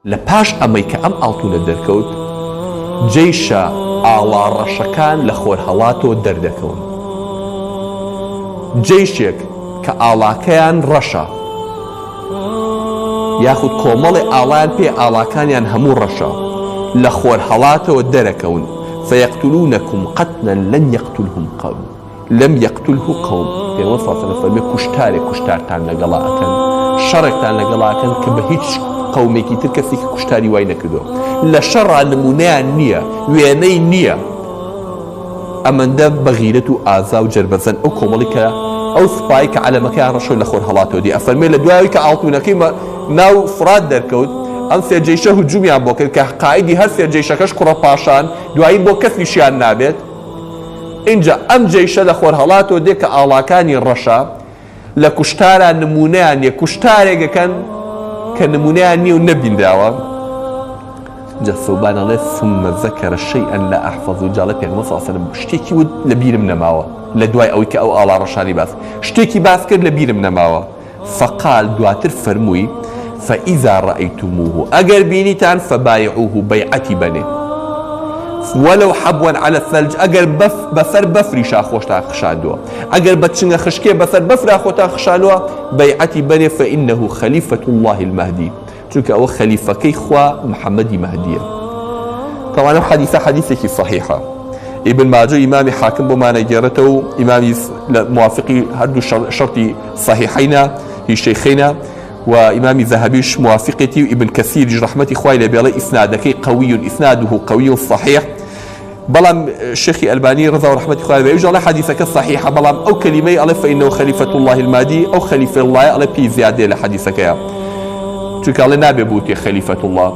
لە پاش ئەمەی کە ئەم ئاڵتونە دەرکەوت، جەیشە ئاڵا ڕەشەکان لە خۆرهەڵاتەوە دەردەکەون. جەیشێک کە ئاڵاکەیان ڕەشە، یاخود کۆمەڵێ ئاڵایان پێ ئاڵاکانیان هەموو ڕەشە، لە خۆرهەڵاتەوە دەرەکەون، فیقتلونکم قتلا لن یقتلهم قوم. لم یقتله قوم، پێغەمبەر صلی اللە علیە وسلم فەرمووی کوشتارێک کوشتارتان لەگەڵا ئەکەن، شەڕێکتان لەگەڵا ئەکەن کە بە هیچ قەومێکی تر کەسێکی کوشتاری وای نەکردووە. لە شەڕا نموونەیان نییە، وێنەی نییە. ئەمەندە بە غیرەت و ئازا و جەربەزەن ئەو کۆمەڵی کە ئەو سوپای کە عەلەمەکەیان ڕەشە و لە خۆرهەڵاتەوە دێ ئەفەرموێ لە دوای ئەوەی کە ئاڵتوونەکەی ناو فڕات دەرکەوت ئەم سێ جەیشە هجومیان بۆ کرد کە قائیدی هەر سێ جەیشەکەش کوڕە پاشان دوایی بۆ کەسیشیان نابێت ئینجا ئەم جەیشە لە خۆرهەڵاتەوە دێ کە ئاڵاکانی ڕەشە، لە کوشتارا نموونەیان نییە، کوشتارێک ئەکەن کە نموونەیان نییە و نەبینراوە. جا ثوبان ئەڵێ ثم ذکر شیئا لا احفظه، جا ئەڵێ پێغەمبەر صلی اللە علیه و سلم شتێکی وت لە بیرم نەماوە، لە دوای ئەوەی کە ئەو ئاڵا ڕەشانەی باس شتێکی باس کرد لە بیرم نەماوە. فقال دواتر فەرمووی، فاذا رایتموه ئەگەر بینیتان فبایعوه بەیعەتی بەنێ ولو حبوا علی الثلج ئەگەر بەف بەسەر بەفریشا خۆشتان خشاندووە ئەگەر بە چنگە خشکێ بەسەر بەفرا خۆتان خشانوە بەیعەتی بەنێ فانه خلیفە اللە المهدی چونکە ئەوە خەلیفەکەی خوا محمدی مەهدیە تەوان ئەم حەدیثە حەدیثێکی صحیحە ئیبن ماجە و ئیمامی حاکم بۆمان ئەگێڕێتەوە و ئیمامی موافقی هەردوو شەرتی صحیحینە هی شەیخینە و ئیمامی ذەهەبیش موافقێتی و ئیبن کەسیریش ڕەحمەتی خوای لێ بێڵێ ئیسنادەکەی قوی ئیسناده قوی صحیح بەڵام شێخی ئەلبانی ڕەزا و ڕەحمەتی خوای بێ ئەویش ئەڵێ حەدیسەکە صحیحە بەڵام ئەو کەلیمەی ئەڵێ فإنه خلیفة الله المهدی ئەو خلیفە اللە ئەڵێ پێی زیادەیە لە حەدیسەکەیا چونکە ئەڵێ نابێ بوتێ خلیفة اللە.